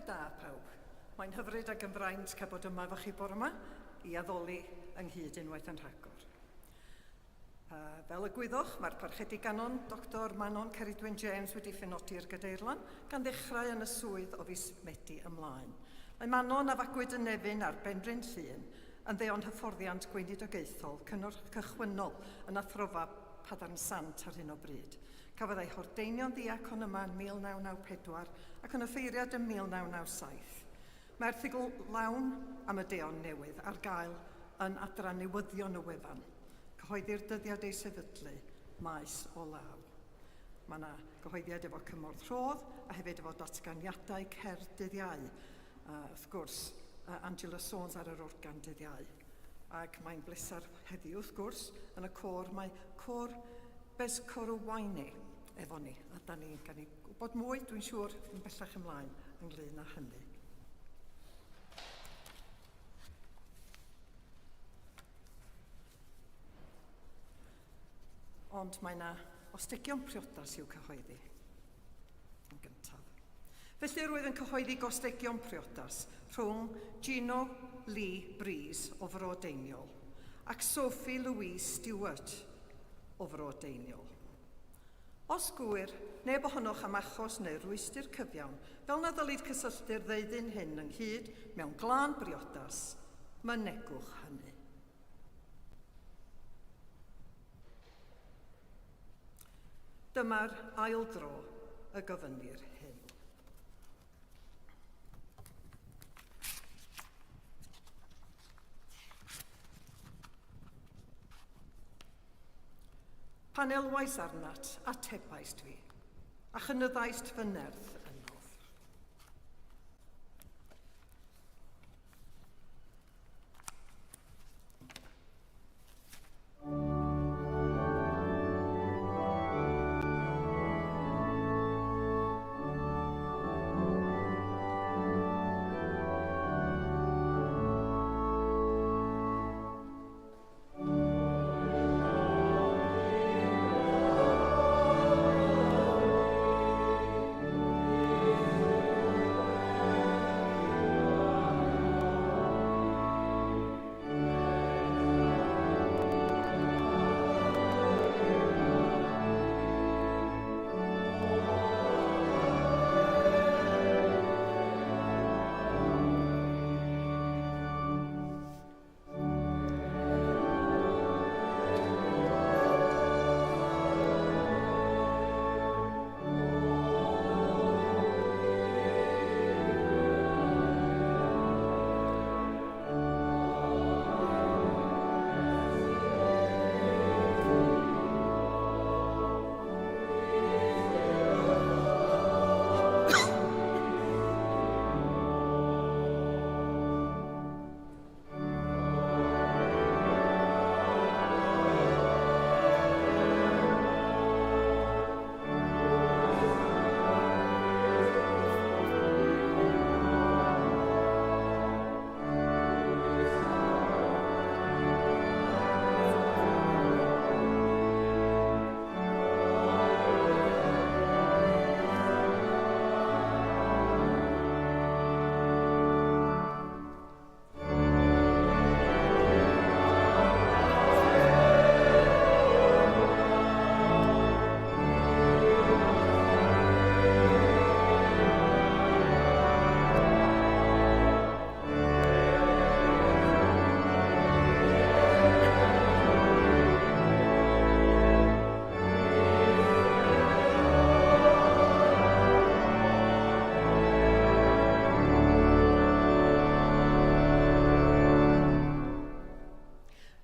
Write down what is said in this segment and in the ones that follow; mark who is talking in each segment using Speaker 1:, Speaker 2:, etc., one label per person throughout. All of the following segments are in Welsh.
Speaker 1: Bore da pawb. Mae'n hyfryd ac yn fraint cael bod yma efo chi bore yma i addoli ynghyd unwaith yn rhagor. Fel y gwyddoch, mae'r Parchedig Ganon Doctor Manon Ceridwen James wedi phenodi i'r Gadeirlan gan ddechrau yn y swydd o fis Medi ymlaen. Mae Manon, a fagwyd yn Nefyn ar Benrhyn Llŷn, yn ddeon hyfforddiant gweinidogaethol cychwynnol yn Athrofa Padarn Sant ar hyn o bryd. Cafodd ei hordeinio'n ddiacon yma yn 1994 ac yn offeiriad ym 1997. Mae erthygl lawn am y deon newydd ar gael yn adran newyddion y wefan. Cyhoeddir dyddiad ei sefydlu maes o law. Mae yna gyhoeddiad efo cymorth rhodd a hefyd efo datganiadau cerdd dydd Iau. A wrth gwrs, Angela Soanes ar yr organ dydd Iau. Ac mae'n bleser heddiw, wrth gwrs, yn y côr mae côr Bezkorowaine efo ni, a da ni'n gael ni gwybod mwy, dwi'n siŵr, yn bellach ymlaen ynglyn â hynny. Ond mae yna ostegion priodas i'w cyhoeddi yn gyntaf. Felly roedd yn cyhoeddi gostegion priodas rhwng Gino Lee Breeze o Fro Deiniol ac Sophie Louise Stewart o Fro Deiniol. Os gŵyr neb ohonoch am achos neu rwystr cyfiawn, fel na ddylid cysylltu'r ddeuddyn hyn ynghyd mewn glân briodas, mynegwch hynny. Dyma'r ail dro y gofynnir hyn. Pan elwais arnat, atebaist fi, a chynyddaist fy nerth ynof.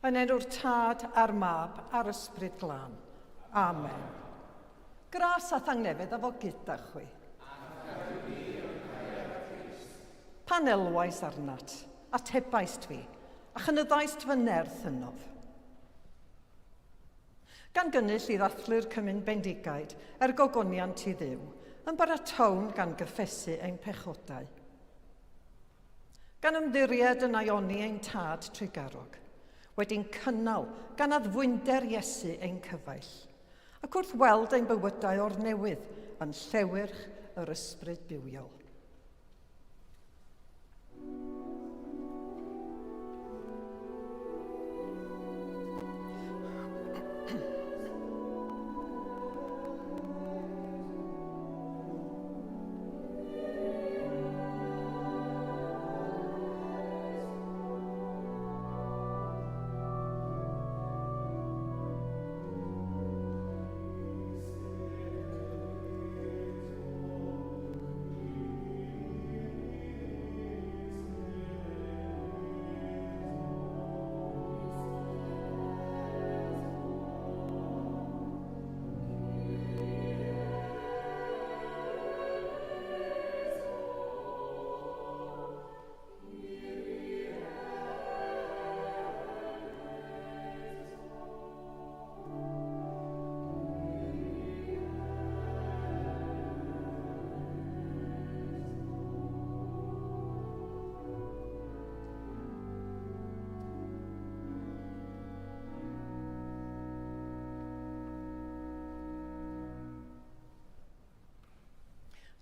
Speaker 1: Yn enw'r Tad a'r Mab a'r Ysbryd Glân. Amen. Gras a thangnefedd a fo gyda chwi. Pan elwais arnat, atebaist fi, a chynyddaist fy nerth ynof. Gan gynnull i ddathlu'r Cymun Bendigaid er gogoniant i Dduw, yn baratown gan gyffesu ein pechodau. Gan ymddiried yn aioni ein Tad trugarog, wedi'n cynnal gan addfwynder Iesu ein cyfaill, ac wrth weld ein bywydau o'r newydd yn llewyrch yr ysbryd bywiol.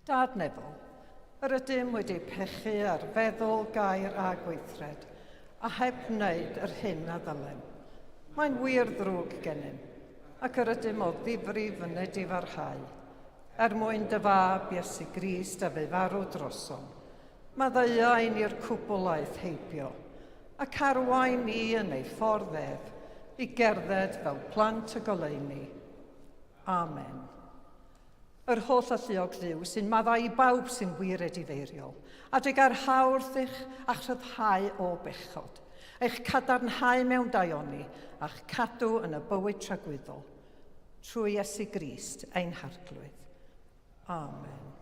Speaker 1: Dad nefol, yr ydym wedi pechu ar feddwl, gair a gweithred, a heb wneud yr hyn a ddylem. Mae'n wir ddrwg gennym, ac yr ydym o ddifrif yn edifarhau. Er mwyn dy fab, Iesu Grist, a fu farw drosom, maddeuai ni'r cwbl aeth heibio, ac arwain ni yn ei ffordd ef, i gerdded fel plant y goleuni. Amen. Yr holl alluog Dduw sy'n maddau i bawb sy'n wir edifeiriol, a digarhau wrthych a'ch rhyddhau o bechod, eich cadarnhau mewn daioni, a'ch cadw yn y bywyd tragwyddol, trwy Iesu Grist ein Harglwydd. Amen.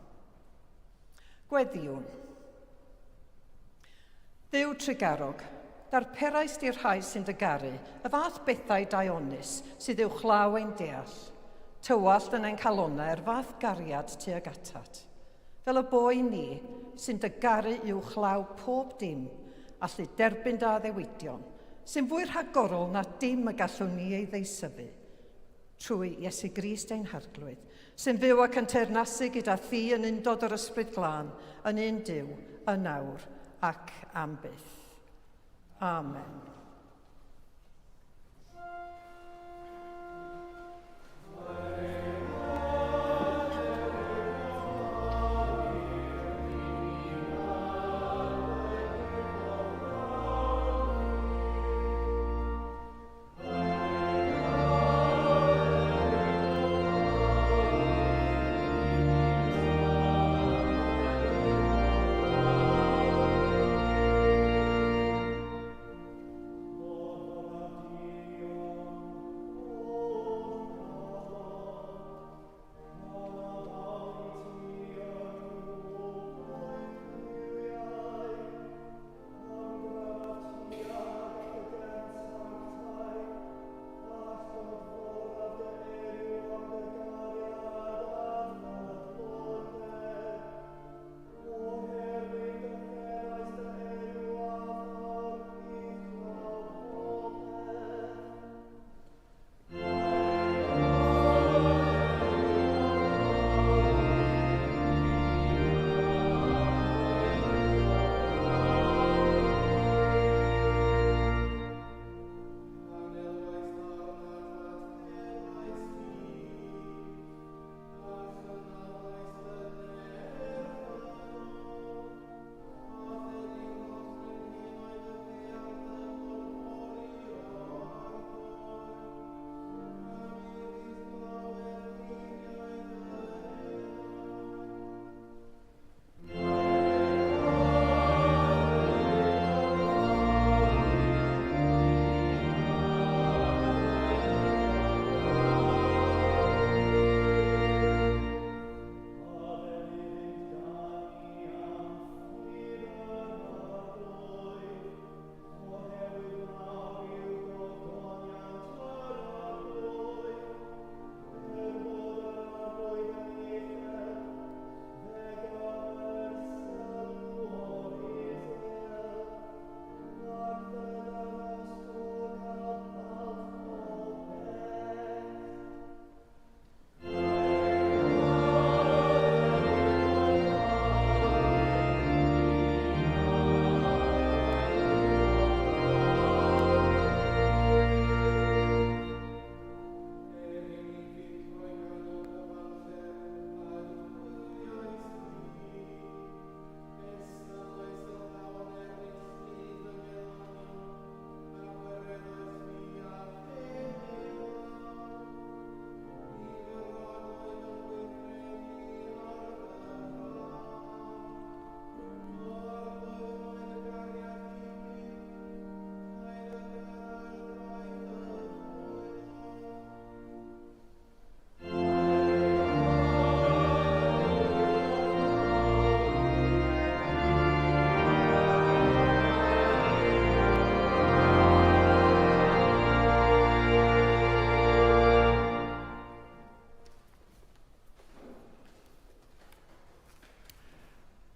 Speaker 1: Gweddïwn. Dduw trugarog, darperais di'r rhai sy'n dy garu, y fath bethau daionus sydd uwchlaw ein deall. Tywallt yn ein calonnau yr fath gariad tuag atat. Fel y bo i ni, sy'n dy garu uwchlaw pob dim, allu derbyn dy addewidion, sy'n fwy rhagorol na dim y gallwn ni ei ddeisyfu. Trwy Iesu Grist ein Harglwydd, sy'n fyw ac yn teyrnasu gyda thi yn undod yr Ysbryd Glân, yn un Duw, yn awr ac am byth. Amen.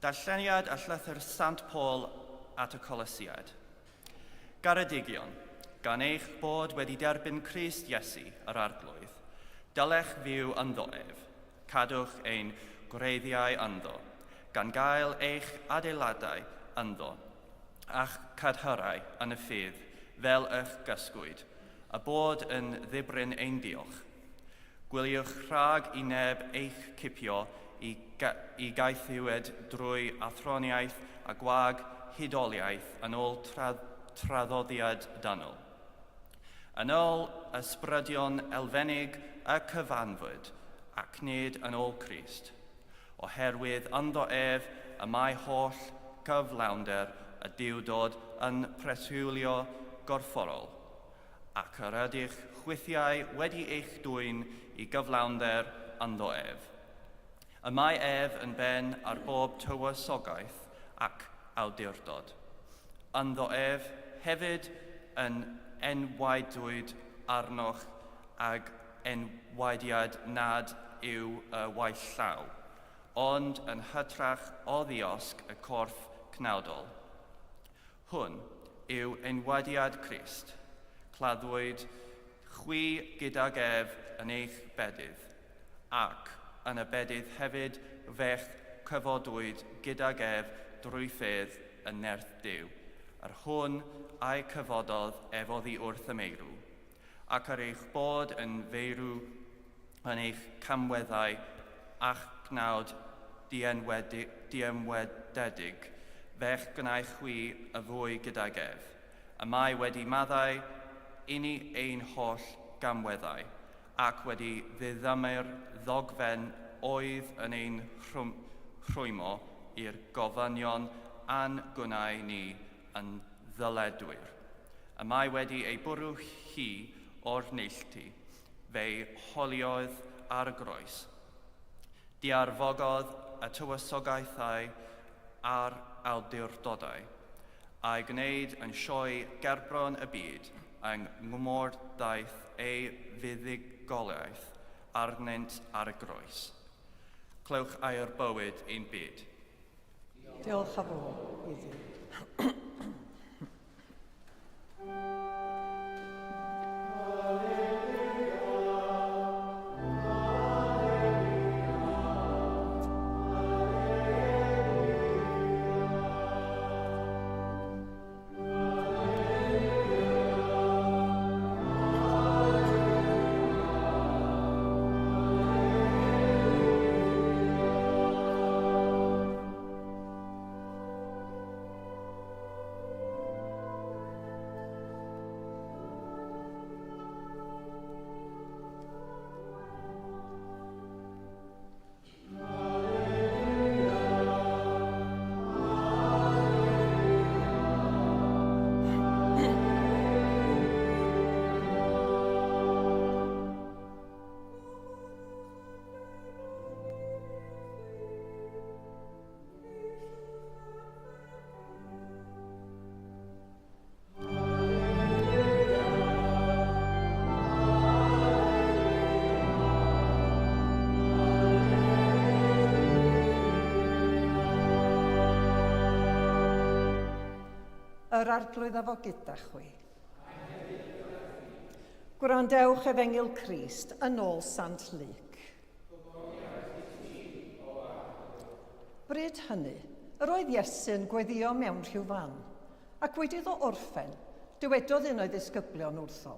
Speaker 2: Darlleniad a llythyr Sant Paul at y Colosiaid. Garedigion, gan eich bod wedi derbyn Crist Iesu, yr Arglwydd, dylech fyw ynddo ef. Cadwch ein gwreiddiau ynddo, gan gael eich adeiladau ynddo, a'ch cadhyrau yn y ffydd fel y'ch gysgwyd, a bod yn ddibrin ein diolch. Gwyliwch rhag i neb eich cipio i, i gaethiwed drwy athroniaeth a gwag hudoliaeth yn ôl traddodiad dynol. Yn ôl ysbrydion elfennig y cyfanfwyd, ac nid yn ôl Crist. Oherwydd ynddo ef y mae holl gyflawnder y Duwdod yn preswylio gorfforol, ac yr ydych chwithiau wedi eich dwyn i gyflawnder ynddo ef. Y mae ef yn ben ar bob tywysogaeth ac awdurdod. Ynddo ef hefyd yn enwaedwyd arnoch ag enwaediad nad yw y waith llaw, ond yn hytrach o ddiosg y corff cnawdol. Hwn yw enwaediad Crist, claddwyd chwi gydag ef yn eich bedydd, ac yn y bedydd hefyd fe'ch cyfodwyd gydag ef drwy ffydd yn nerth Duw, yr hwn a'i cyfododd ef oddi wrth y meirw. Ac ar eich bod yn feirw yn eich camweddau a'ch gnawd diemwededig, fe'ch gwnaeth chwi y fwy gydag ef. Y mae wedi maddau inni ein holl gamweddau, ac wedi ddiddymu'r ddogfen oedd yn ein rhwymo i'r gofynion a'n gwnâi ni yn ddyledwyr. Y mae wedi ei bwrw hi o'r neilltu, fe'i holiodd ar y groes. Diarfogodd y tywysogaethau a'r awdurdodau, a'i gwneud yn sioe gerbron y byd yng ngwmor-daith ei fuddugoliaeth arnynt ar y groes. Clywch air bywyd ein byd.
Speaker 1: Diolch a fo i Dduw. Yr Arglwydd a fo gyda chwi. Gwrandewch Efengyl Crist yn ôl Sant Luc. Bryd hynny, yr oedd Iesu'n gweddïo mewn rhyw fan, ac wedi iddo orffen, dywedodd un o'i ddisgyblion wrtho,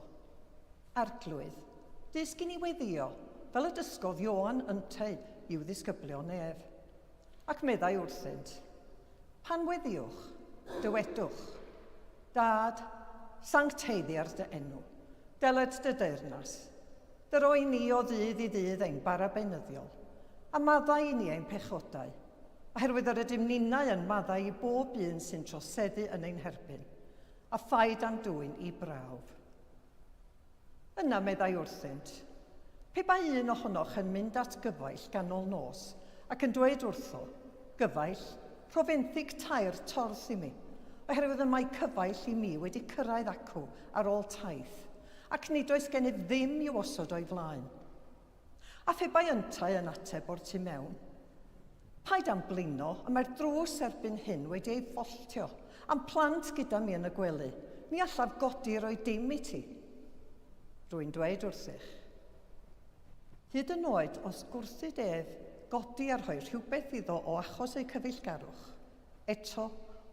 Speaker 1: Arglwydd, dysg i ni weddïo, fel y dysgodd Ioan yntau i'w ddisgyblion ef. Ac meddai wrthynt, Pan weddïwch, dywedwch, Dad, sancteiddier dy enw, deled dy deyrnas, Dyro i ni o ddydd i ddydd ein bara beunyddiol, a maddau i ni ein pechodau, oherwydd yr ydym ninnau yn maddau i bob un sy'n troseddu yn ein herbyn, a phaid â'n dwyn i brawf. Yna meddai wrthynt, Pe bai un ohonoch yn mynd at gyfaill ganol nos, ac yn dweud wrtho, Gyfaill, rho fenthyg tair torth i mi, oherwydd y mae cyfaill i mi wedi cyrraedd acw ar ôl taith, ac nid oes gennyf ddim i'w osod o'i flaen. A phe bai yntau yn ateb o'r tu mewn, Paid â'm blino, y mae'r drws erbyn hyn wedi ei folltio, a'm plant gyda mi yn y gwely, ni allaf godi i roi dim i ti. Rwy'n dweud wrthych, hyd yn oed os gwrthyd ef godi a rhoi rhywbeth iddo o achos eu cyfeillgarwch, eto,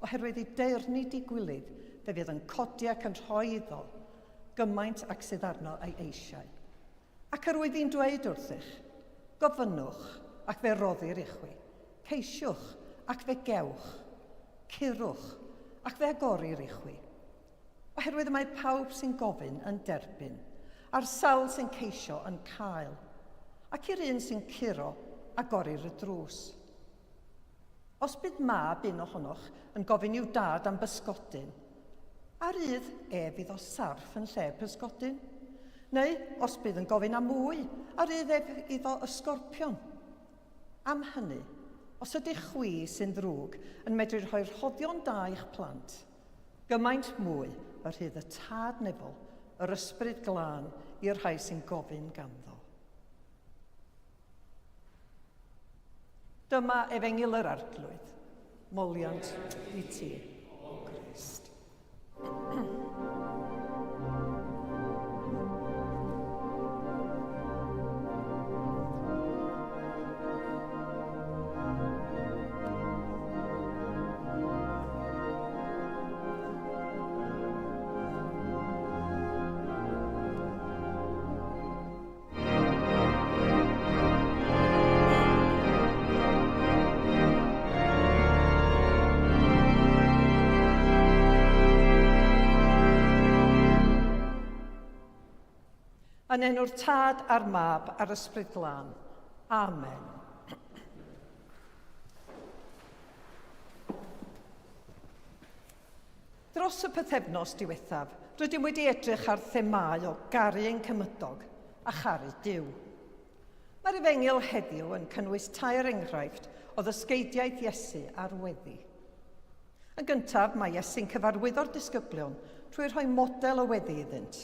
Speaker 1: oherwydd ei deyrni digwilydd, fe fydd yn codi ac yn rhoi iddo gymaint ac sydd arno ei eisiau. Ac yr wyf i'n dweud wrthych, gofynnwch, ac fe roddir i chwi, ceisiwch, ac fe gewch, curwch, ac fe agorir i chwi. Oherwydd y mae pawb sy'n gofyn yn derbyn, a'r sawl sy'n ceisio yn cael, ac i'r un sy'n curo, agorir y drws. Os bydd mab un ohonoch yn gofyn i'w dad am bysgodyn, a rydd ef iddo sarff yn lle pysgodyn? Neu, os bydd yn gofyn am wy, a rydd ef iddo ysgorpion? Am hynny, os ydych chwi sy'n ddrwg yn medru rhoi rhoddion da i'ch plant, gymaint mwy y rhydd y Tad nefol yr Ysbryd Glân i'r rhai sy'n gofyn ganddo. Dyma efengyl yr Arglwydd. Moliant i ti, o Grist. Yn enw'r Tad a'r Mab a'r Ysbryd Glân. Amen. Dros y pythefnos diwethaf, rydym wedi edrych ar themâu o garu ein cymydog a charu Duw. Mae'r Efengyl heddiw yn cynnwys tair enghraifft o ddysgeidiaeth Iesu ar weddi. Yn gyntaf, mae Iesu'n cyfarwyddo'r disgyblion trwy rhoi model o weddi iddynt.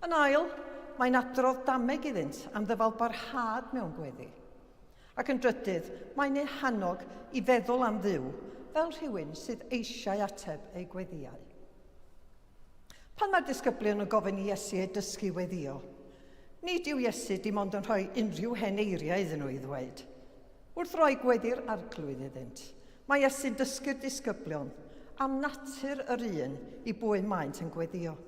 Speaker 1: Yn ail, mae'n adrodd dameg iddynt am ddyfalbarhad mewn gweddi. Ac yn drydydd, mae'n eu hannog i feddwl am Dduw fel rhywun sydd eisiau ateb eu gweddïau. Pan mae'r disgyblion yn gofyn i Iesu eu dysgu weddïo, nid yw Iesu dim ond yn rhoi unrhyw hen eiriau iddyn nhw i ddweud. Wrth roi gweddi'r Arglwydd iddynt, mae Iesu'n dysgu'r disgyblion am natur yr un i bwy maent yn gweddïo.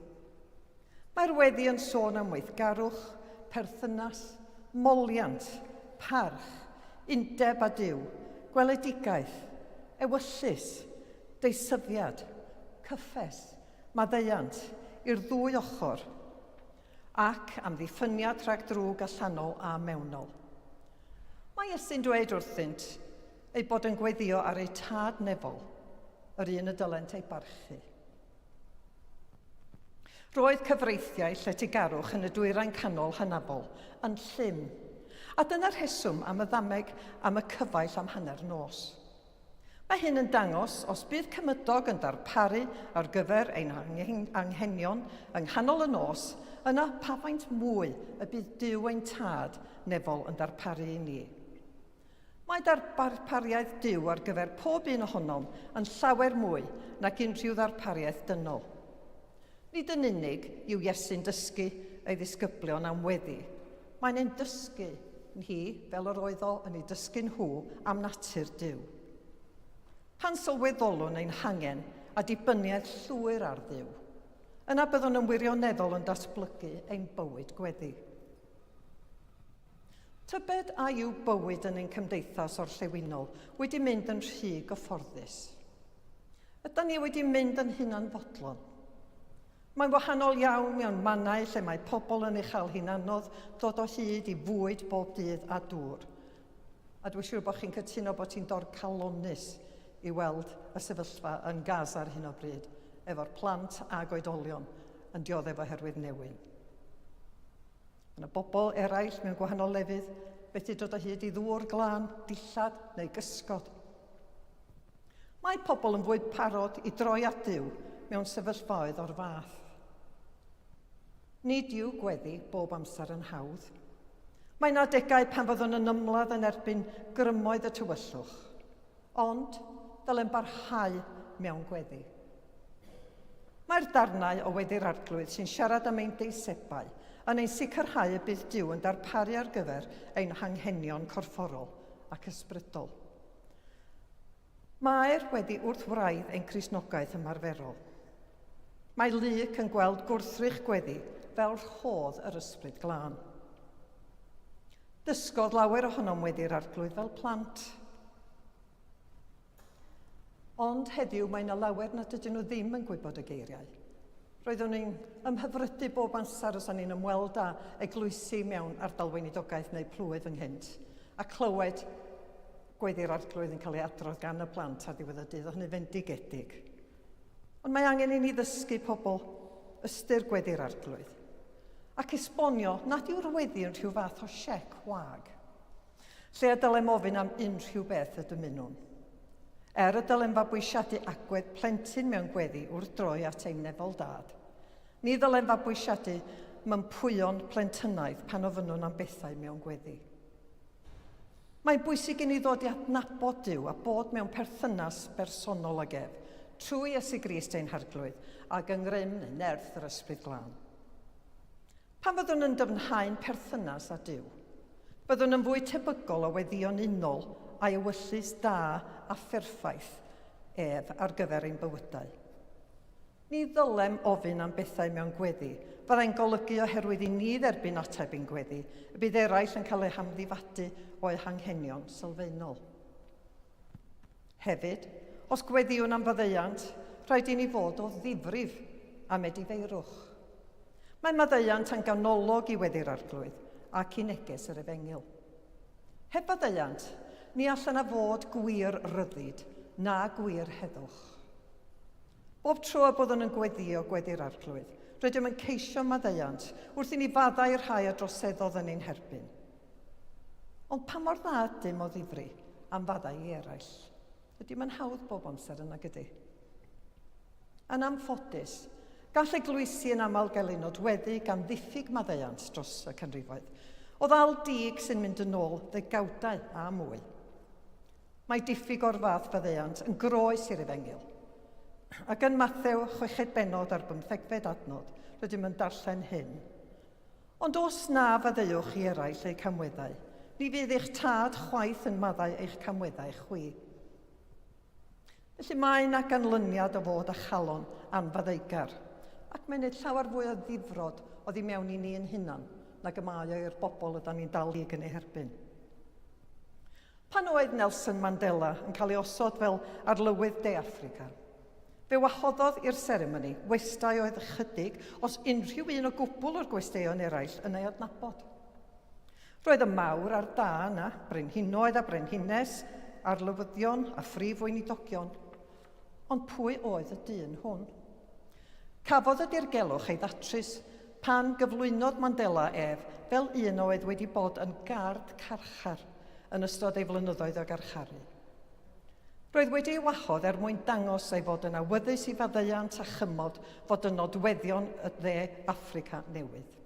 Speaker 1: Mae'r weddi yn sôn am weithgarwch, perthynas, moliant, parch, undeb â Duw, gweledigaeth, ewyllys, deisyfiad, cyffes, maddeuant, i'r ddwy ochr, ac amddiffyniad rhag drwg allanol a mewnol. Mae Iesu'n dweud wrthynt eu bod yn gweddïo ar eu tad nefol, yr un y dylent ei barchu. Roedd cyfreithiau lletygarwch yn y Dwyrain Canol hynafol yn llym, a dyna'r rheswm am y ddameg am y cyfaill am hanner nos. Mae hyn yn dangos os bydd cymydog yn darparu ar gyfer ein anghenion yng nghanol y nos, yna pa faint mwy y bydd Duw ein Tad nefol yn darparu i ni. Mae darpariaeth Duw ar gyfer pob un ohonom yn llawer mwy nag unrhyw ddarpariaeth dynol. Nid yn unig yw Iesu'n dysgu ei ddisgyblion am weddi, mae'n ein dysgu ni fel yr oedd o yn eu dysgu nhw am natur Duw. Pan sylweddolwn ein hangen a dibyniaeth llwyr ar Dduw, yna byddwn yn wirioneddol yn datblygu ein bywyd gweddi. Tybed a yw bywyd yn ein cymdeithas orllewinol wedi mynd yn rhy gyfforddus? Ydan ni wedi mynd yn hunanfodlon? Mae'n wahanol iawn mewn mannau lle mae pobl yn ei chael hi'n anodd dod o hyd i fwyd bob dydd a dŵr. A dwi'n siŵr bod chi'n cytuno bod hi'n dorcalonnus i weld y sefyllfa yn Gaza ar hyn o bryd, efo'r plant ag oedolion yn dioddef oherwydd newyn. Mae yna bobl eraill mewn gwahanol lefydd methu dod o hyd i ddŵr glân, dillad neu gysgod. Mae pobl yn fwy parod i droi at Dduw mewn sefyllfaoedd o'r fath. Nid yw gweddi bob amser yn hawdd. Mae yna adegau pan fyddwn yn ymladd yn erbyn grymoedd y tywyllwch. Ond dylem barhau mewn gweddi. Mae'r darnau o Weddi'r Arglwydd sy'n siarad am ein deisebau yn ein sicrhau y bydd Duw yn darparu ar gyfer ein hanghenion corfforol. ac ysbrydol. Mae'r weddi wrth wraidd ein Cristnogaeth ymarferol. Mae Luc yn gweld gwrthrych gweddi fel rhodd yr Ysbryd Glân. Dysgodd lawer ohonom weddi'r Arglwydd fel plant. Ond heddiw mae yna lawer nad ydyn nhw ddim yn gwybod y geiriau. Roeddwn i'n ymhyfrydu bob amser os o'n i'n ymweld â eglwysi mewn ardal weinidogaeth neu plwyf ynghynt, a clywed gweddi'r Arglwydd yn cael ei adrodd gan y plant ar ddiwedd y dydd, oedd hynny'n fendigedig. Ond mae angen i ni ddysgu pobl ystyr gweddi'r Arglwydd, ac esbonio nad yw'r weddi yn rhyw fath o siec wag, lle y dylem ofyn am unrhyw beth y dymunwn. Er y dylem fabwysiadu agwedd plentyn mewn gweddi wrth droi at ein nefol dad, ni ddylem fabwysiadu mympwyon plentynnaidd pan ofynnwn am bethau mewn gweddi. Mae'n bwysig i ni ddod i adnabod Duw a bod mewn perthynas bersonol ag ef, trwy Iesu Grist ein Harglwydd, ac yng ngrym neu nerth yr Ysbryd Glân. Pan fyddwn yn dyfnhau'n perthynas â Duw, byddwn yn fwy tebygol o weddïo'n unol â'i ewyllys da a pherffaith ef ar gyfer ein bywydau. Ni ddylem ofyn am bethau mewn gweddi, fyddai'n golygu oherwydd i ni dderbyn ateb i'n gweddi, y bydd eraill yn cael eu hamddifadu o'u hanghenion sylfaenol. Hefyd, os gweddïwn am faddeuant, rhaid i ni fod o ddifrif am edifeirwch. Mae maddeuant yn ganolog i weddi'r Arglwydd ac i neges yr Efengyl. Heb faddeuant, ni all yna fod gwir ryddid na gwir heddwch. Bob tro y byddwn yn gweddïo gweddi'r Arglwydd, rydym yn ceisio maddeuant wrth i ni faddau i'r rhai a droseddodd yn ein herbyn. Ond pa mor dda ydym o ddifri am faddau i eraill? Ydy mae'n hawdd bob amser yna gydy? Yn anffodus, gall eglwysi yn aml gael eu nodweddu gan ddiffyg maddeuant dros y canrifoedd, o ddal dig sy'n mynd yn ôl ddegawdau a mwy. Mae diffyg o'r fath faddeuant yn groes i'r Efengyl. Ac yn Mathew, chweched bennod a'r bymthegfed adnod, rydym yn darllen hyn. Ond os na faddeuwch i eraill eu camweddau, ni fydd eich tad chwaith yn maddau eich camweddau chwi. Felly mae yna ganlyniad o fod â chalon anfaddeugar, ac mae'n gwneud llawer fwy o ddifrod oddi mewn i ni yn hunan nag y mae o i'r bobl ydan ni'n dal dig yn eu herbyn. Pan oedd Nelson Mandela yn cael ei osod fel arlywydd De Affrica, fe wahoddodd i'r seremoni westai oedd ychydig, os unrhyw un o gwbl o'r gwesteion eraill yn ei adnabod. Roedd y mawr a'r da yna, brenhinoedd a brenhines, arlywyddion a phrif weinidogion. Ond pwy oedd y dyn hwn? Cafodd y dirgelwch ei ddatrys pan gyflwynodd Mandela ef fel un oedd wedi bod yn gard carchar yn ystod ei flynyddoedd o garcharu. Roedd wedi ei wahodd er mwyn dangos ei fod yn awyddus i faddeuant a chymod fod yn nodweddion y Dde Affrica newydd.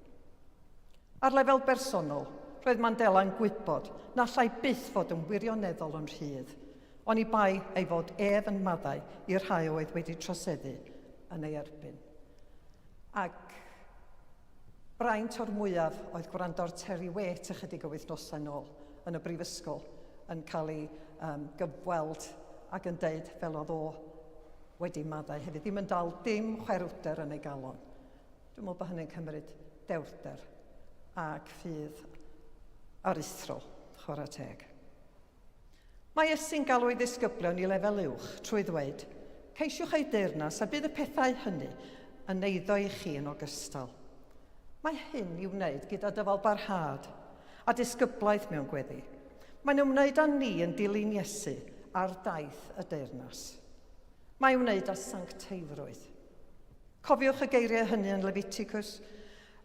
Speaker 1: Ar lefel bersonol, roedd Mandela yn gwybod na allai byth fod yn wirioneddol yn rhydd oni bai ei fod ef yn maddau i'r rhai oedd wedi troseddu yn ei erbyn. Ac braint o'r mwyaf oedd gwrando ar Terry Waite ychydig o wythnosau nôl yn y brifysgol yn cael ei gyfweld ac yn deud fel oedd o wedi maddau hefyd, ddim yn dal dim chwerwder yn ei galon. Dwi'n meddwl bod hynny'n cymryd dewrder ac ffydd aruthrol, chwarae teg. Mae Iesu'n galw ei ddisgyblion i lefel uwch trwy ddweud, Ceisiwch ei deyrnas a bydd y pethau hynny yn eiddo i chi yn ogystal. Mae hyn i'w wneud gyda dyfalbarhad a disgyblaeth mewn gweddi. Mae'n ymwneud â ni yn dilyn Iesu ar daith y deyrnas. Mae'n wneud â sancteiddrwydd. Cofiwch y geiriau hynny yn Leviticus,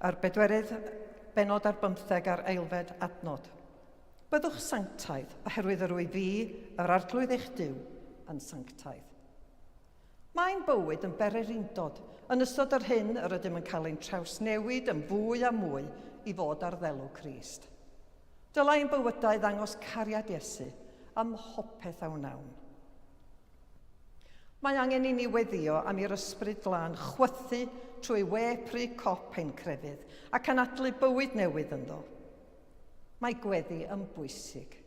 Speaker 1: a'r bedwerydd bennod ar bymtheg a'r ailfed adnod. Byddwch sanctaidd, oherwydd yr wyf fi, yr Arglwydd eich Duw, yn sanctaidd. Mae'n bywyd yn bererindod yn ystod yr hyn yr ydym yn cael ein trawsnewid yn fwy a mwy i fod ar ddelw Crist. Dylai ein bywydau ddangos cariad Iesu ym mhopeth a wnawn. Mae angen i ni weddïo am i'r Ysbryd Glân chwythu trwy we pry cop ein crefydd ac anadlu bywyd newydd ynddo. Mae gweddi yn bwysig.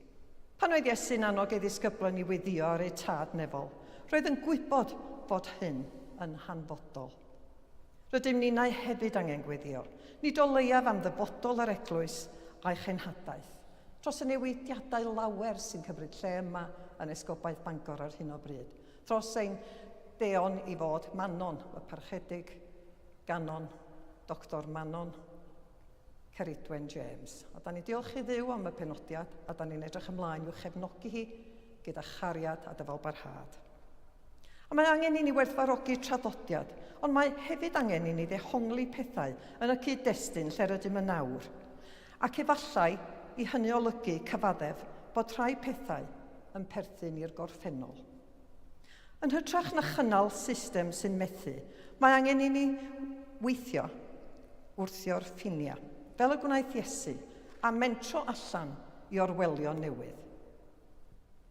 Speaker 1: Pan oedd Iesu'n annog ei ddisgyblion i weddïo ar eu tad nefol, roedd yn gwybod fod hyn yn hanfodol. Rydym ninnau hefyd angen gweddïo, nid o leiaf am ddyfodol yr eglwys a'i chenhadaeth, dros y newidiadau lawer sy'n cymryd lle yma yn Esgobaeth Bangor ar hyn o bryd, dros ein deon i fod Manon, y Parchedig Ganon, Doctor Manon Ceridwen James. A da ni'n diolch i Dduw am y penodiad, a da ni'n edrych ymlaen i'w chefnogi hi gyda chariad a dyfalbarhad. A mae angen i ni werthfawrogi traddodiad, ond mae hefyd angen i ni ddehongli pethau yn y cyd-destun lle rydym yn awr. Ac efallai i hynny olygu cyfaddef bod rhai pethau yn perthyn i'r gorffennol. Yn hytrach na chynnal system sy'n methu, mae angen i ni weithio wrthio'r ffiniau, fel y gwnaeth Iesu, a mentro allan i orwelion newydd.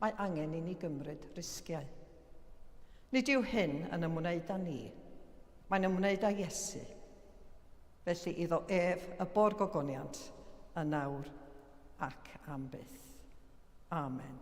Speaker 1: Mae angen i ni gymryd risgiau. Nid yw hyn yn ymwneud â ni, mae'n ymwneud â Iesu. Felly iddo ef y bo'r gogoniant, yn awr ac am byth. Amen.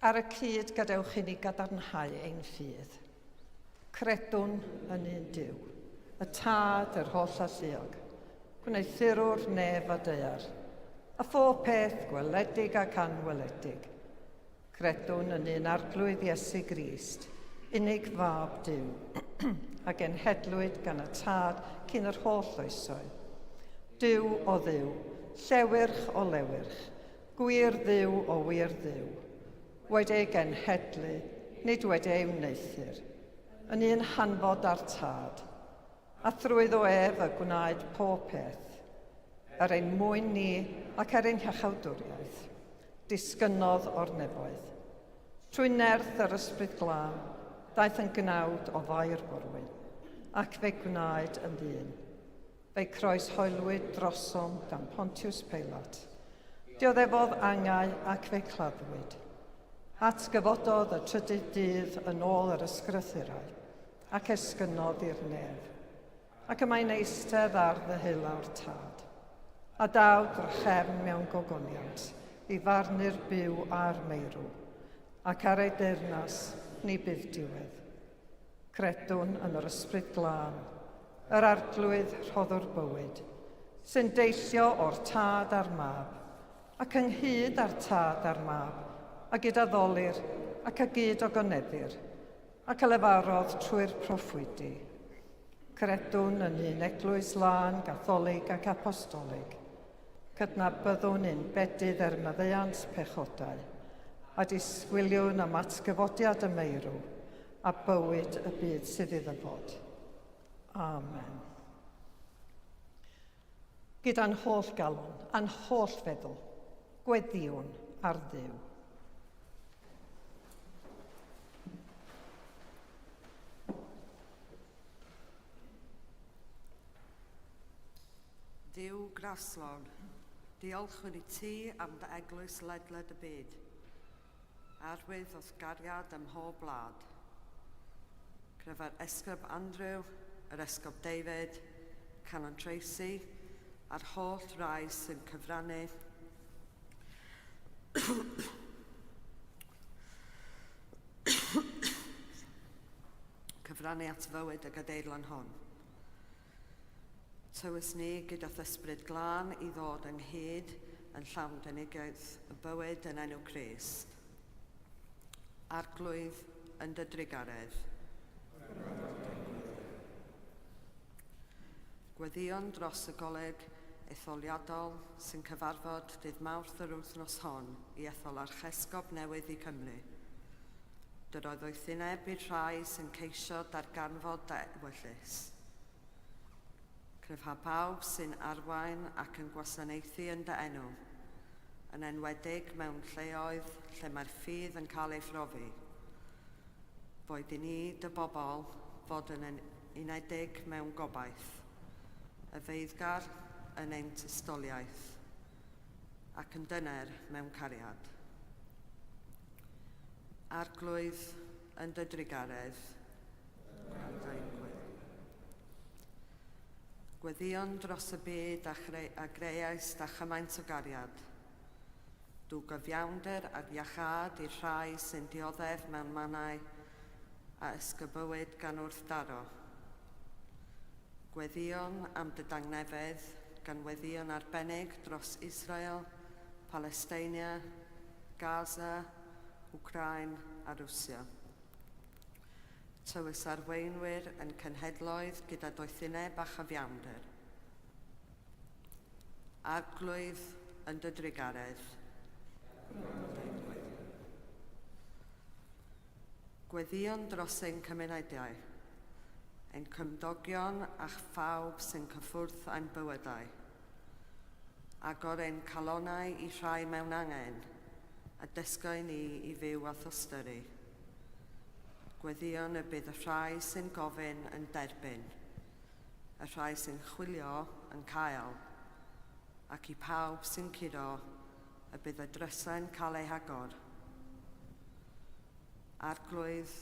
Speaker 1: Ar y cyd, gadewch i ni gadarnhau ein ffydd. Credwn yn un Duw, y Tad, yr holl alluog, gwneuthurwr nef a daear, a phob peth gweledig ac anweledig. Credwn yn un Arglwydd Iesu Grist, unig Fab Duw, a genhedlwyd gan y Tad cyn yr holl oesoedd. Duw o Dduw, llewyrch o lewyrch, Gwir Dduw o wir Dduw, wedi ei genhedlu, nid wedi ei wneuthur, yn un hanfod â'r Tad, a thrwyddo ef y gwnaed pob peth, er ein mwyn ni ac er ein hiachawdwriaeth, disgynnodd o'r nefoedd. Trwy nerth yr Ysbryd Glân, daeth yn gnawd o Fair Forwyn, ac fe gwnaed yn ddyn. Fe'i croeshoelwyd drosom gan Pontius Peilat. Dioddefodd angau ac fe claddwyd. Atgyfododd y trydydd dydd yn ôl yr ysgrythurau, ac esgynnodd i'r nef. Ac y mae'n eistedd ar ddeheulaw'r Tad. A daw drachefn mewn gogoniant i farnu'r byw a'r meirw, ac ar ei deyrnas ni bydd diwedd. Credwn yn yr Ysbryd Glân, yr Arglwydd rhoddwr bywyd, sy'n deillio o'r Tad a'r Mab, ac ynghyd â'r Tad a'r Mab, a gyd-addolir ac a gyd-ogoneddir, ac a lefarodd trwy'r proffwydi. Credwn yn un eglwys lân, gatholig ac apostolig. Cydnabyddwn un bedydd er maddeuant pechodau, a disgwyliwn am atgyfodiad y meirw, a bywyd y byd sydd iddo fod. Amen. Gyda'n holl galon, a'n holl feddwl, gweddiwn ar Dduw.
Speaker 3: Dduw graslon, diolchwn i ti am dy eglwys ledled y byd. Arwydd o'th gariad ym mhob wlad. Cryfha'r Esgob Andrew, yr Esgob David, Canon Tracy, a'r holl rai sy'n cyfrannu cyfrannu at fywyd y gadeirlan hon. Tywys ni gyda'th Ysbryd Glân i ddod ynghyd yn llawn denigaeth y bywyd yn enw Crist. Arglwydd, yn dy drugaredd. Gweddïwn dros y Goleg Etholiadol sy'n cyfarfod dydd Mawrth yr wythnos hon i ethol Archesgob newydd i Cymru. Dyroedd ddoethineb i'r rhai sy'n ceisio darganfod dy ewyllys. Cryfha pawb sy'n arwain ac yn gwasanaethu yn dy enw, yn enwedig mewn lleoedd lle mae'r ffydd yn cael ei phrofi. Boed i ni, dy bobl, fod yn unedig mewn gobaith, y feiddgar yn ein tystoliaeth, ac yn dyner mewn cariad. Arglwydd yn dy drugaredd, gwrando ein gweddi. Gweddïon dros y byd a, chre, a greaist a chymaint o gariad. Dw gyfiawnder ac iachâd i'r rhai sy'n dioddef mewn mannau a ysgybywyd gan wrthdaro. Gweddïon am dy dangnefedd, gan weddïo'n arbennig dros Israel, Palesteinia, Gaza, Wcráin a Rwsia. Tywys arweinwyr yn cenhedloedd gyda doethineb a chyfiawnder. Arglwydd yn dy drugaredd. Gweddïon dros ein cymunedau, ein cymdogion a phawb sy'n cyffwrdd â'n bywydau. Agor ein calonnau i rhai mewn angen, a dysgau ni i fyw a thosturi. Gweddïon y bydd y rhai sy'n gofyn yn derbyn, y rhai sy'n chwilio yn cael, ac i pawb sy'n curo y bydd y drysau'n cael eu hagor. Arglwydd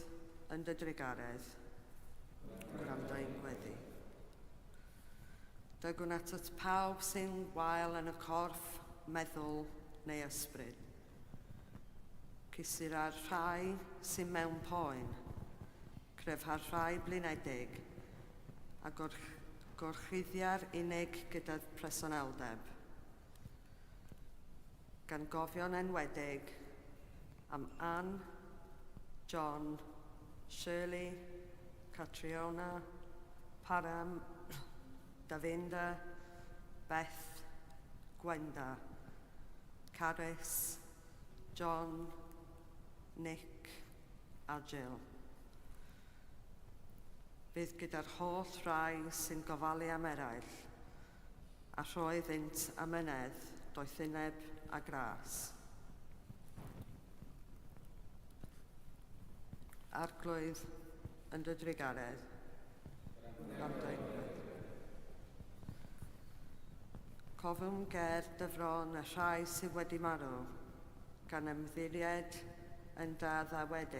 Speaker 3: yn dy drugaredd, gwrando ein gweddi. Dygwn atat pawb sy'n wael yn y corff, meddwl neu ysbryd. Cysura'r rhai sy'n mewn poen, cryfha'r rhai blinedig, a gorchuddia'r unig gyda presenoldeb. Gan gofio'n enwedig am Ann, John, Shirley, Catriona, Param, Davinda, Beth, Gwenda, Carys, John, Nick a Jill. Bydd gyda'r holl rai sy'n gofalu am eraill, a rhoi iddynt amynedd, doethineb a gras. Arglwydd yn dy drugaredd, gwrando ein gweddi. Cofiwn ger dy fron y rhai sydd wedi marw, gan ymddiried yn dy addewid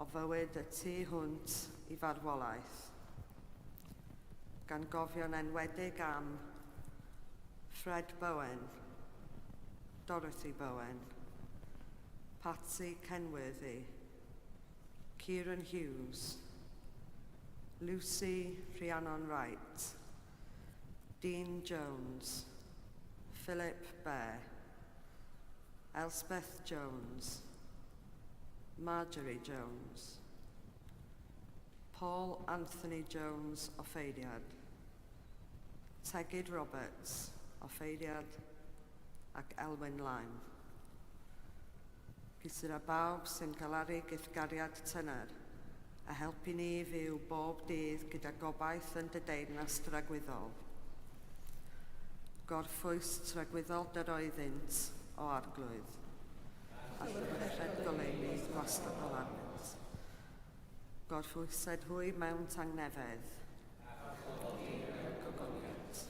Speaker 3: o fywyd y tu hwnt i farwolaeth. Gan gofio'n enwedig am Fred Bowen, Dorothy Bowen, Patsy Kenworthy, Kieran Hughes, Lucy Rhiannon Wright, Dean Jones, Philip Bear, Elspeth Jones, Marjorie Jones, Paul Anthony Jones, Offeiriad, Tegid Roberts, Offeiriad, ac Elwyn Lime. Gysur a bawb sy'n galaru gyda gariad tyner, a helpu ni i fyw bob dydd gyda gobaith yn dy deyrnas dragwyddol. Gorffwys tragwyddol dyr oeddynt, o Arglwydd, a llyfrlled goleuni gwastadol arnynt. Gorffwysed hwy mewn tangnefedd. Gogoniant.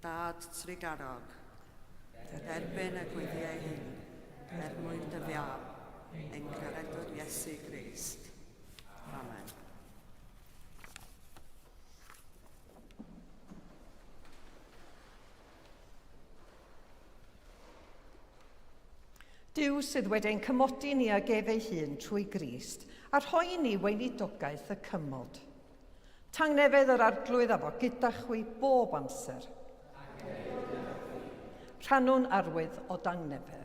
Speaker 3: Dad trugarog, derbyn y gweddiau hyn er mwyn dy fab, ein Caredwr Iesu Grist. Amen.
Speaker 1: Duw sydd wedi ein cymodi ni ag ef ei hun trwy Grist, a rhoi i ni weinidogaeth y cymod. Tangnefedd yr Arglwydd a fo gyda chwi bob amser. Rhannwn arwydd o dangnefedd.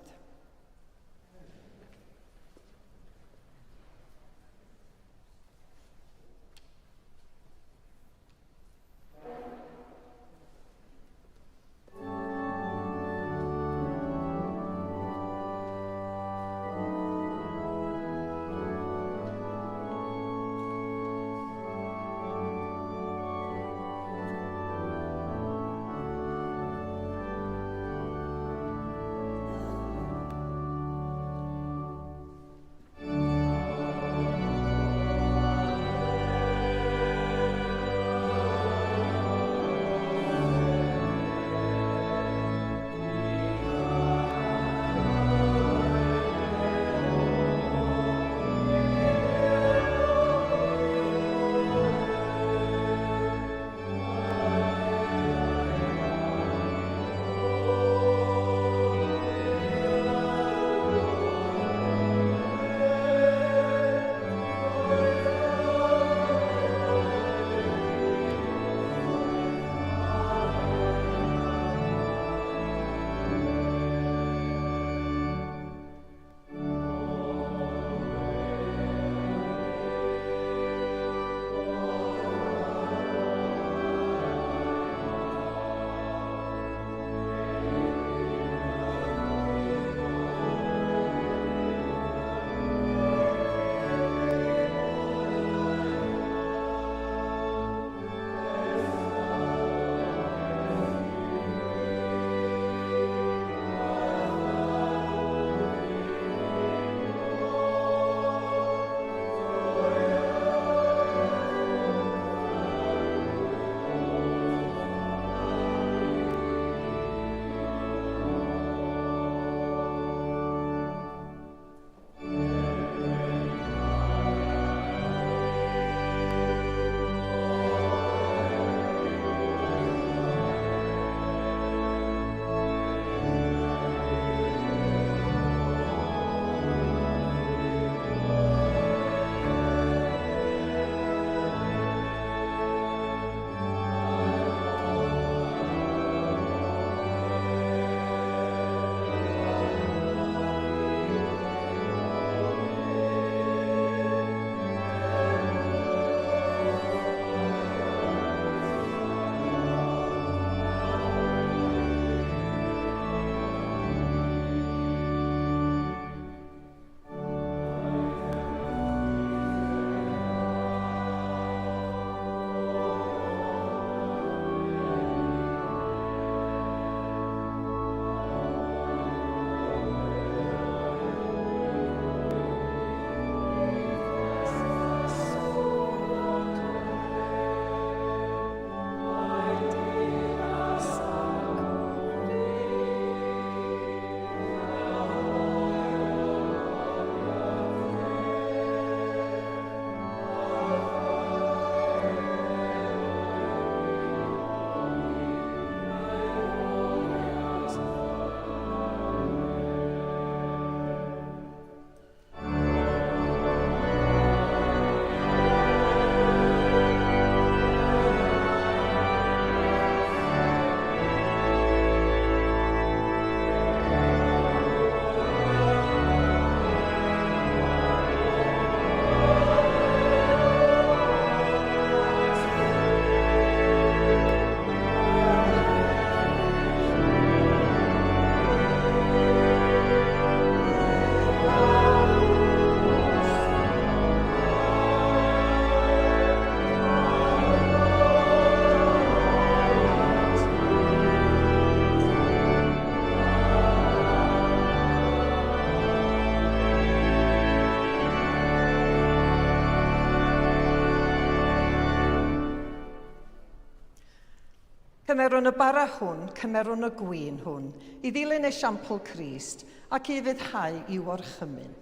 Speaker 1: Cymerwn y bara hwn, cymerwn y gwin hwn, i ddilyn esiampl Crist ac i ufuddhau i'w orchymyn.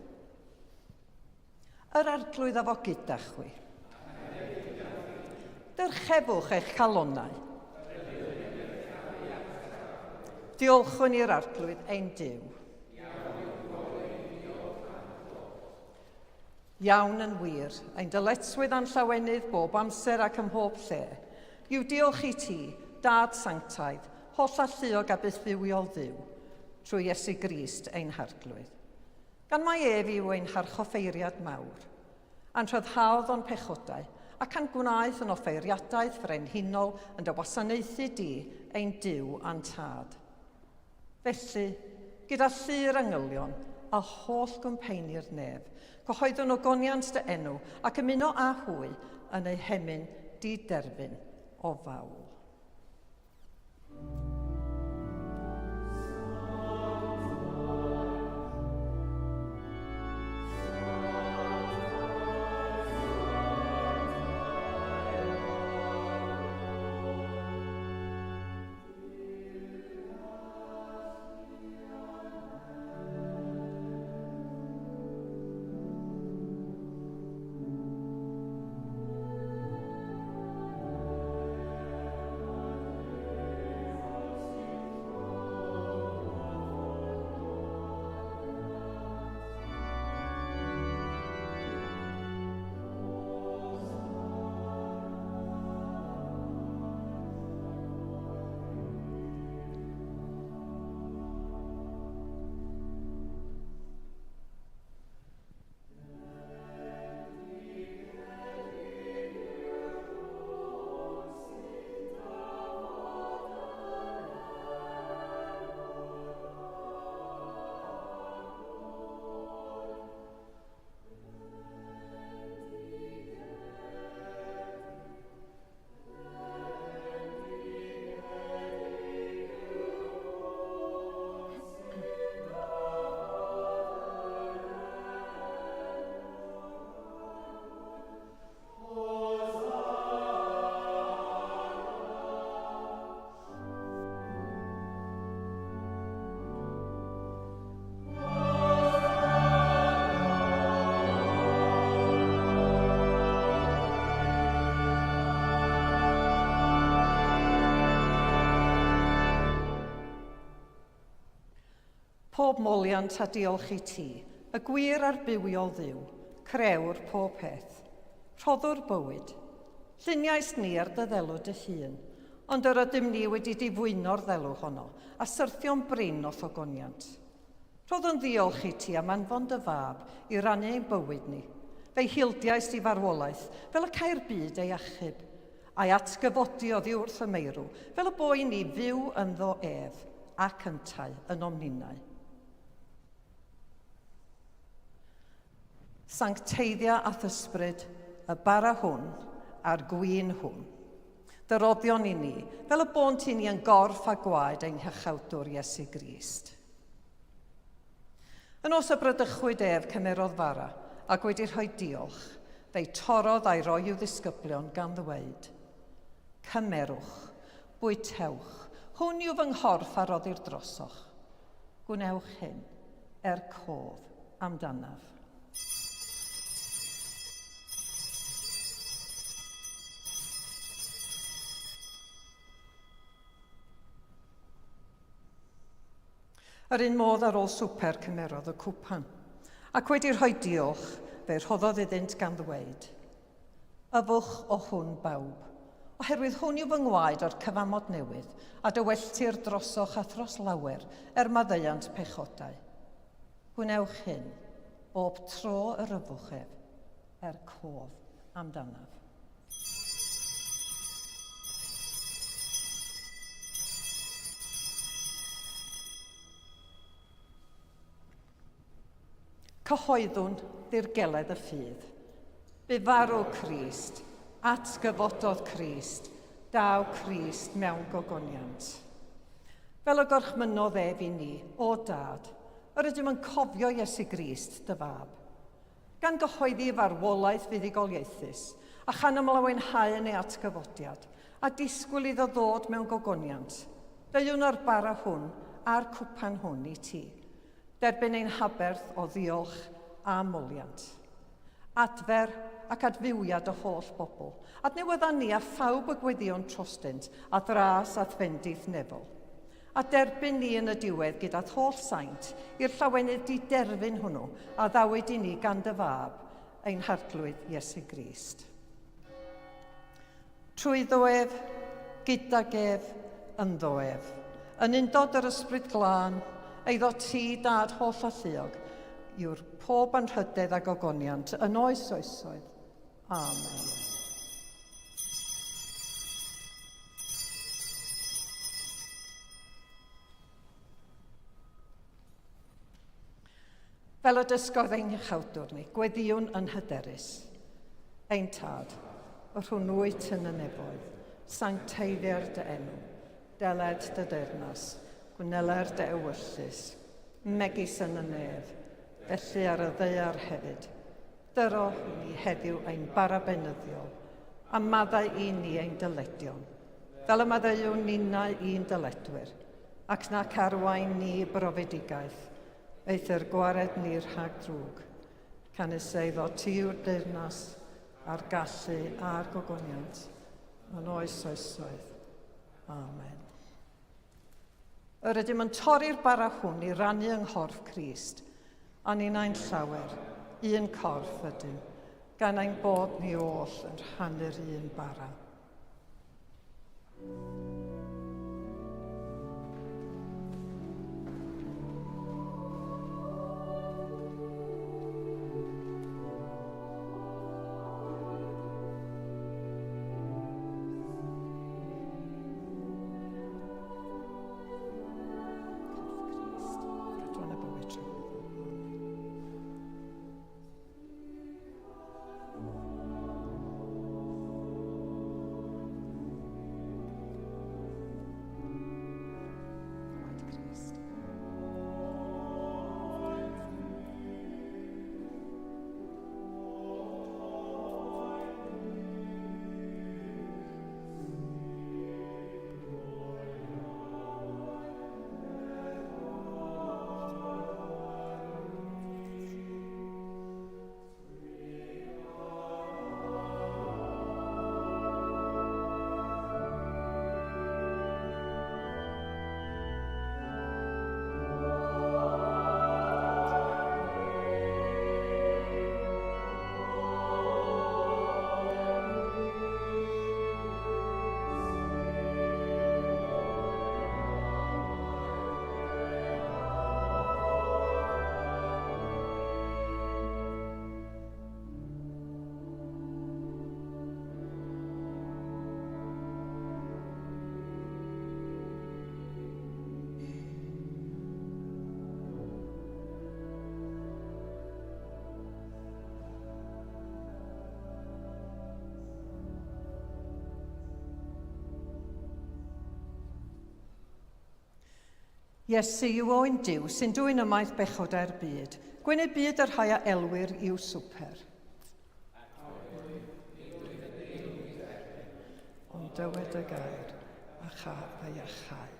Speaker 1: Yr Arglwydd a fo gyda chwi. Dyrchefwch eich calonnau. Diolchwn i'r Arglwydd ein Duw. Iawn yn wir, ein dyletswydd a'n llawenydd bob amser ac ym mhob lle, yw diolch i ti, Dad sanctaidd, hollalluog a bythfywiol Dduw, trwy Iesu Grist ein Harglwydd. Gan mai ef yw ein harchoffeiriad mawr, a'n rhyddhaodd o'n pechodau, ac a'n gwnaeth yn offeiriadaeth frenhinol yn dy wasanaethu di, ein Duw a'n Tad. Felly, gyda llu'r angylion a holl gwmpeini'r nef, cyhoeddwn ogoniant dy enw ac ymuno â hwy yn eu hemyn di-derfyn o fawl. Pob moliant a diolch i ti, y gwir a'r bywiol Dduw, crewr pob peth, rhoddwr bywyd. Lluniaist ni ar dy ddelw dy hun, ond yr ydym ni wedi difwyno'r ddelw honno, a syrthio'n brin o'th ogoniant. Rhoddwn ddiolch i ti am anfon dy fab i rannu ein bywyd ni. Fe'i hildiaist i farwolaeth, fel y cai'r byd ei achub, a'i atgyfodi oddi wrth y meirw, fel y bo i ni fyw ynddo ef, ac yntau, ynom ninnau. Sancteiddia a'th ysbryd y bara hwn a'r gwin hwn. Dy roddion i ni, fel y bônt i ni yn gorff a gwaed ein Hiachawdwr Iesu Grist. Y nos y bradychwyd ef, cymerodd fara, ac wedi rhoi diolch, fe'i torrodd a'i roi i'w ddisgyblion gan ddweud, Cymerwch, bwytewch, hwn yw fy nghorff a roddir drosoch. Gwnewch hyn er cof amdanaf. Yr un modd ar ôl swper cymerodd y cwpan, ac wedi rhoi diolch, fe rhoddodd iddynt gan ddweud, Yfwch o hwn bawb, oherwydd hwn yw fy ngwaed o'r cyfamod newydd, a dywelltir drosoch a thros lawer, er maddeuant pechodau. Gwnewch hyn, bob tro yr yfwch ef, er cof amdanaf. Cyhoeddwn ddirgeledd y ffydd. Bu farw Crist, atgyfododd Crist, daw Crist mewn gogoniant. Fel y gorchmynnodd ef i ni, o Dad, yr ydym yn cofio Iesu Grist, dy Fab, gan gyhoeddi ei farwolaeth fuddugoliaethus, a chan ymlawenhau yn ei atgyfodiad, a disgwyl iddo ddod mewn gogoniant, deuwn â'r bara hwn a'r cwpan hwn i ti. Derbyn ein haberth o ddiolch a moliant. Adfer ac adfywiad y holl bobl. Adnewydda ni a phawb y gweddïwn trostynt, a thras a'th fendith nefol. A derbyn ni yn y diwedd gyda'th holl saint i'r llawenydd diderfyn hwnnw a ddawyd i ni gan dy Fab, ein Harglwydd Iesu Grist. Trwyddo ef, gydag ef, ynddo ef. Yn undod yr Ysbryd Glân, eiddo ti, Dad holl alluog, yw'r pob anrhydedd a gogoniant yn oes oesoedd. Amen. Fel y dysgodd ein Iachawdwr ni, gweddïwn yn hyderus. Ein Tad, yr hwn wyt yn y nefoedd, sancteiddier dy enw, deled dy deyrnas, gwneler dy ewyllys, megis yn y nef, felly ar y ddaear hefyd. Dyro i ni heddiw ein bara beunyddiol, a maddau i ni ein dyledion, fel y maddeuwn ninnau i'n dyledwyr, ac nac arwain ni i brofedigaeth, eithr gwared ni rhag drwg. Canys eiddo ti yw'r deyrnas, a'r gallu, a'r gogoniant, yn oes oesoedd. Amen. Yr ydym yn torri'r bara hwn i rannu yng nghorff Crist, a ninnau'n llawer, un corff ydym, gan ein bod ni oll yn rhannu'r un bara. Iesu yw Oen Duw sy'n dwyn ymaith bechodau'r byd. Gwyn eu byd y rhai a elwir i'w swper. Ond dywed y gair, a chaf fy iachau.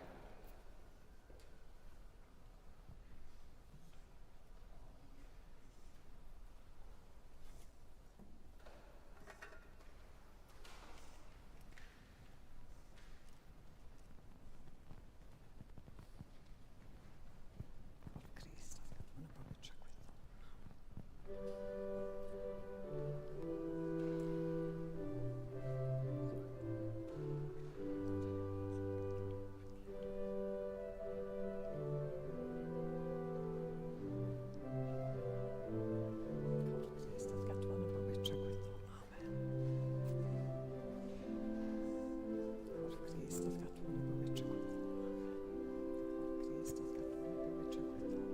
Speaker 1: Crist, yn y bywyd tragwyddol. Crist, ath gadw yn y bywyd tragwyddol. Amen. Crist, ath gadw yn y bywyd tragwyddol. Amen. Crist, ath gadw yn y bywyd tragwyddol. Amen.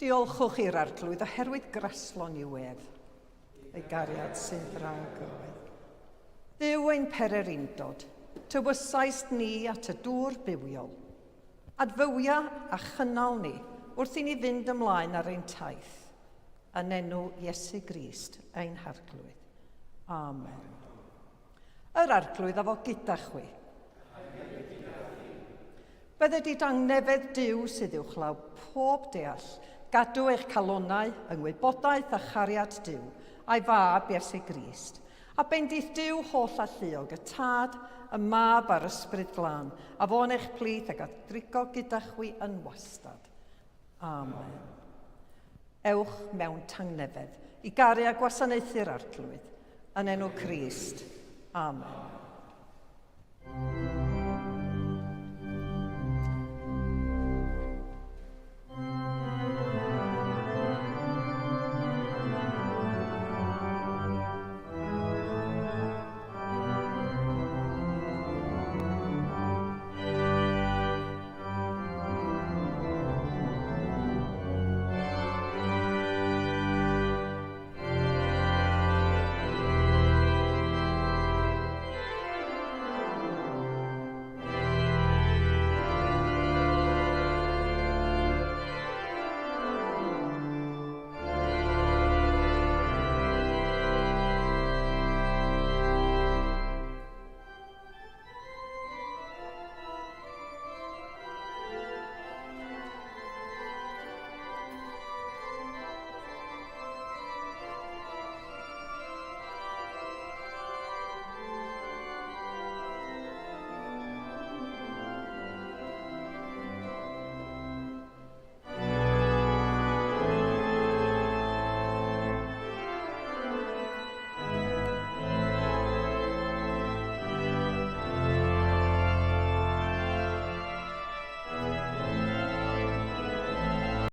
Speaker 1: Diolchwch i'r Arglwydd oherwydd graslon yw ef, ei gariad sy'n dragywydd. Dduw ein pererindod, tywysaist ni at y dŵr bywiol. Adfywia a chynnal ni wrth i ni fynd ymlaen ar ein taith, yn enw Iesu Grist, ein Harglwydd. Amen. Yr Arglwydd a fo gyda chwi. Bydded i dangnefedd Duw sydd uwchlaw pob deall, gadw eich calonnau yng ngwybodaeth a chariad Duw, a'i Fab Iesu Grist. A bendith Duw holl alluog, y Tad, y Mab a'r Ysbryd Glân, a fo'n eich plith ac a drigo gyda chwi yn wastad. Amen. Ewch mewn tangnefedd i garu a gwasanaethu'r Arglwydd, yn enw Crist. Amen.